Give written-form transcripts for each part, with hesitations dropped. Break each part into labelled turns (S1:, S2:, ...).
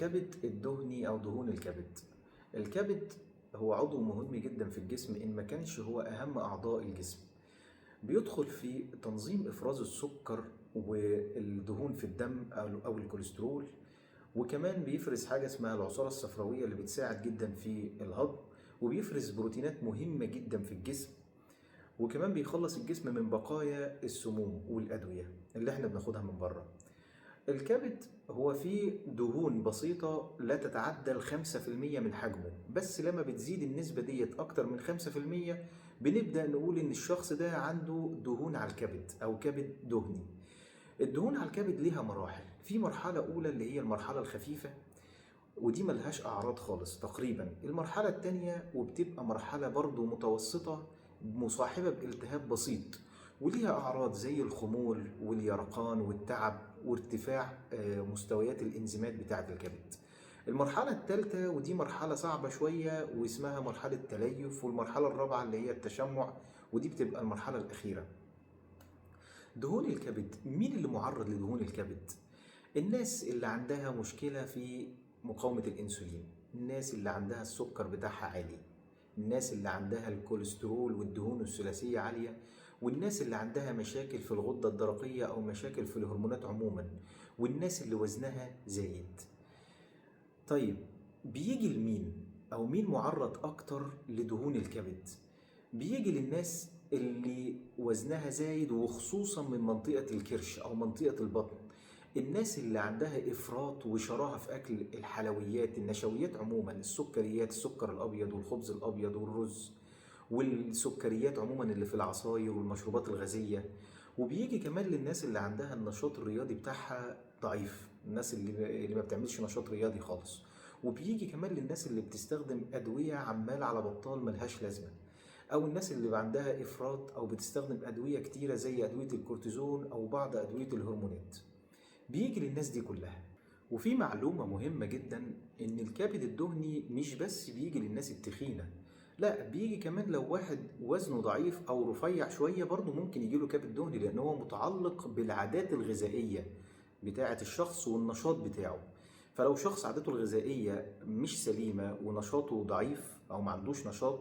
S1: الكبد الدهني أو دهون الكبد. الكبد هو عضو مهم جدا في الجسم، إن ما كانش هو أهم أعضاء الجسم. بيدخل في تنظيم إفراز السكر والدهون في الدم أو الكوليسترول، وكمان بيفرز حاجة اسمها العصارة الصفراوية اللي بتساعد جدا في الهضم، وبيفرز بروتينات مهمة جدا في الجسم، وكمان بيخلص الجسم من بقايا السموم والأدوية اللي احنا بناخدها من بره. الكبد هو فيه دهون بسيطة لا تتعدى 5% من حجمه، بس لما بتزيد النسبة ديت أكتر من 5% بنبدأ نقول إن الشخص ده عنده دهون على الكبد أو كبد دهني. الدهون على الكبد ليها مراحل. في مرحلة أولى اللي هي المرحلة الخفيفة، ودي ملهاش أعراض خالص تقريبا. المرحلة التانية وبتبقى مرحلة برضو متوسطة مصاحبة بالتهاب بسيط، وليها أعراض زي الخمول واليرقان والتعب وارتفاع مستويات الإنزيمات بتاعة الكبد. المرحلة الثالثة ودي مرحلة صعبة شوية واسمها مرحلة تليف، والمرحلة الرابعة اللي هي التشمع، ودي بتبقى المرحلة الأخيرة. دهون الكبد، مين اللي معرض لدهون الكبد؟ الناس اللي عندها مشكلة في مقاومة الأنسولين، الناس اللي عندها السكر بتاعها عالي، الناس اللي عندها الكوليسترول والدهون الثلاثية عالية، والناس اللي عندها مشاكل في الغدة الدرقية أو مشاكل في الهرمونات عموما، والناس اللي وزنها زايد. طيب بيجي لمين؟ أو مين معرض أكتر لدهون الكبد؟ بيجي للناس اللي وزنها زايد، وخصوصا من منطقة الكرش أو منطقة البطن، الناس اللي عندها إفراط وشراهة في أكل الحلويات، النشويات عموما، السكريات، السكر الأبيض والخبز الأبيض والرز والسكريات عموما اللي في العصاير والمشروبات الغازية. وبيجي كمان للناس اللي عندها النشاط الرياضي بتاعها ضعيف، الناس اللي ما بتعملش نشاط رياضي خالص. وبيجي كمان للناس اللي بتستخدم أدوية عمال على بطال ملهاش لازمة، أو الناس اللي عندها إفراط أو بتستخدم أدوية كتيرة زي أدوية الكورتيزون أو بعض أدوية الهرمونات. بيجي للناس دي كلها. وفي معلومة مهمة جدا، إن الكبد الدهني مش بس بيجي للناس التخينة، لا بيجي كمان لو واحد وزنه ضعيف أو رفيع شوية برضه ممكن يجيله كبد دهني، لأن هو متعلق بالعادات الغذائية بتاعة الشخص والنشاط بتاعه. فلو شخص عادته الغذائية مش سليمة ونشاطه ضعيف أو ما عندوش نشاط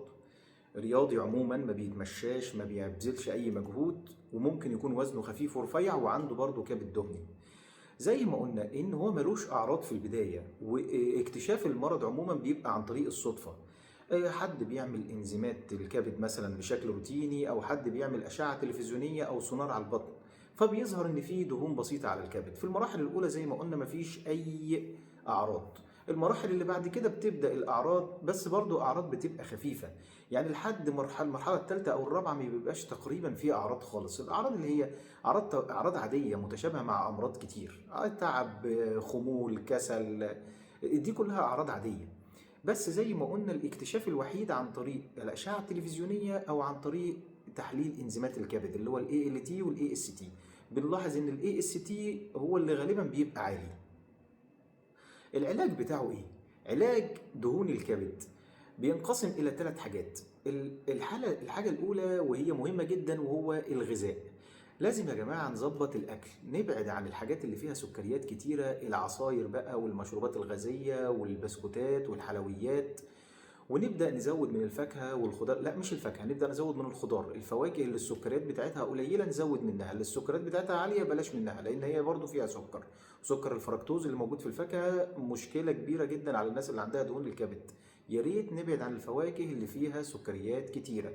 S1: رياضي عموما، ما بيتمشاش، ما بيبذلش أي مجهود، وممكن يكون وزنه خفيف ورفيع وعنده برضه كبد دهني. زي ما قلنا إن هو ملوش أعراض في البداية، واكتشاف المرض عموما بيبقى عن طريق الصدفة. حد بيعمل إنزيمات الكبد مثلا بشكل روتيني، أو حد بيعمل أشعة تلفزيونية أو سونار على البطن، فبيظهر إن في دهون بسيطة على الكبد. في المراحل الأولى زي ما قلنا مفيش أي أعراض. المراحل اللي بعد كده بتبدأ الأعراض، بس برضو أعراض بتبقى خفيفة، يعني لحد المرحلة الثالثة أو الرابعة ما بيبقاش تقريبا فيها أعراض خالص. الأعراض اللي هي أعراض عادية متشابهة مع أمراض كتير، تعب، خمول، كسل، دي كلها أعراض عادية. بس زي ما قلنا الاكتشاف الوحيد عن طريق الأشعة التلفزيونية أو عن طريق تحليل إنزيمات الكبد اللي هو ال ALT وال AST. بنلاحظ إن ال AST هو اللي غالبا بيبقى عالي. العلاج بتاعه إيه؟ علاج دهون الكبد بينقسم إلى 3 حاجات. الحاجة الأولى وهي مهمة جدا وهو الغذاء. لازم يا جماعة نظبط الأكل، نبعد عن الحاجات اللي فيها سكريات كتيرة، العصاير بقى والمشروبات الغازية والبسكوتات والحلويات، ونبدأ نزود من الفاكهة والخضار. لا مش الفاكهة، نبدأ نزود من الخضار، الفواكه اللي السكريات بتاعتها قليلة نزود منها، اللي السكريات بتاعتها عالية بلاش منها، لأن هي برضو فيها سكر. سكر الفركتوز اللي موجود في الفاكهة مشكلة كبيرة جدا على الناس اللي عندها دهون الكبد. يا ريت نبعد عن الفواكه اللي فيها سكريات كتيرة.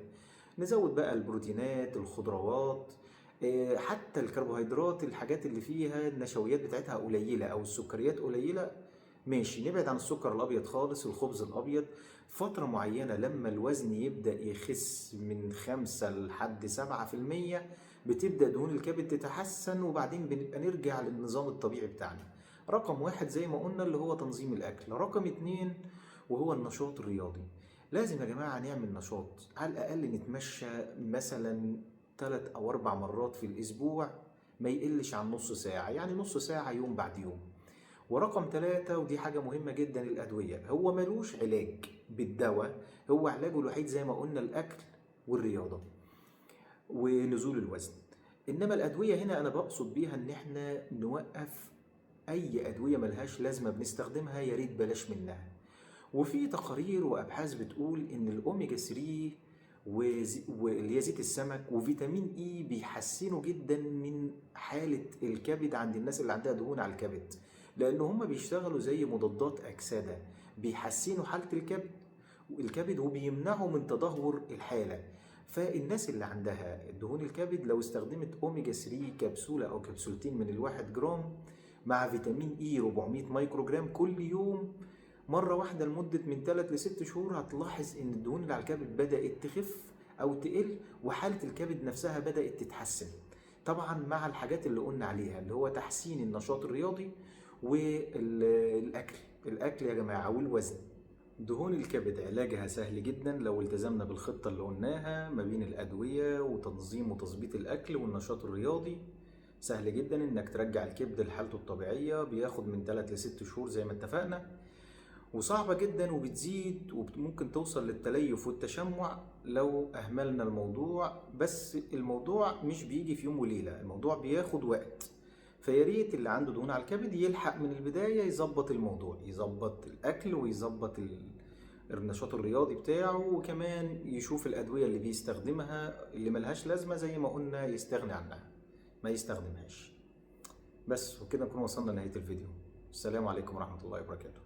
S1: نزود بقى البروتينات، الخضروات، حتى الكربوهيدرات، الحاجات اللي فيها النشويات بتاعتها قليلة أو السكريات قليلة ماشي. نبعد عن السكر الأبيض خالص، الخبز الأبيض. فترة معينة لما الوزن يبدأ يخس من 5 لحد 7% بتبدأ دهون الكبد تتحسن، وبعدين بنبقى نرجع للنظام الطبيعي بتاعنا. رقم 1 زي ما قلنا اللي هو تنظيم الأكل. رقم 2 وهو النشاط الرياضي. لازم يا جماعة نعمل نشاط، على الأقل نتمشى مثلا 3 أو 4 مرات في الأسبوع، ما يقلش عن نص ساعة، يعني نص ساعة يوم بعد يوم. ورقم 3 ودي حاجة مهمة جدا، الأدوية. هو ملوش علاج بالدواء، هو علاجه الوحيد زي ما قلنا الأكل والرياضة ونزول الوزن. إنما الأدوية هنا أنا بقصد بيها إن إحنا نوقف اي ادوية ملهاش لازمة بنستخدمها يا ريت بلاش منها. وفي تقارير وابحاث بتقول ان الاوميجا 3 واللي هي زيت السمك وفيتامين E بيحسنوا جدا من حالة الكبد عند الناس اللي عندها دهون على الكبد، لان هم بيشتغلوا زي مضادات اكسدة، بيحسنوا حالة الكبد وبيمنعوا من تدهور الحالة. فالناس اللي عندها دهون الكبد لو استخدمت اوميجا 3 كبسولة او كبسولتين من 1 جرام مع فيتامين E 400 مايكروجرام كل يوم مرة واحدة لمدة من 3 ل 6 شهور، هتلاحظ ان الدهون اللي على الكبد بدأت تخف او تقل، وحالة الكبد نفسها بدأت تتحسن. طبعا مع الحاجات اللي قلنا عليها اللي هو تحسين النشاط الرياضي والاكل، الاكل يا جماعة والوزن. دهون الكبد علاجها سهل جدا لو التزمنا بالخطة اللي قلناها ما بين الأدوية وتنظيم وتظبيط الأكل والنشاط الرياضي. سهل جدا انك ترجع الكبد لحالته الطبيعية، بياخد من 3 ل 6 شهور زي ما اتفقنا، وصعبة جدا وبتزيد وممكن توصل للتليف والتشمع لو أهملنا الموضوع. بس الموضوع مش بيجي في يوم وليلة، الموضوع بياخد وقت. فياريت اللي عنده دهون على الكبد يلحق من البداية يظبط الموضوع، يظبط الأكل ويظبط النشاط الرياضي بتاعه، وكمان يشوف الأدوية اللي بيستخدمها اللي ملهاش لازمة زي ما قلنا يستغني عنها، ما يستخدمهاش. بس وكده نكون وصلنا لنهاية الفيديو. السلام عليكم ورحمة الله وبركاته.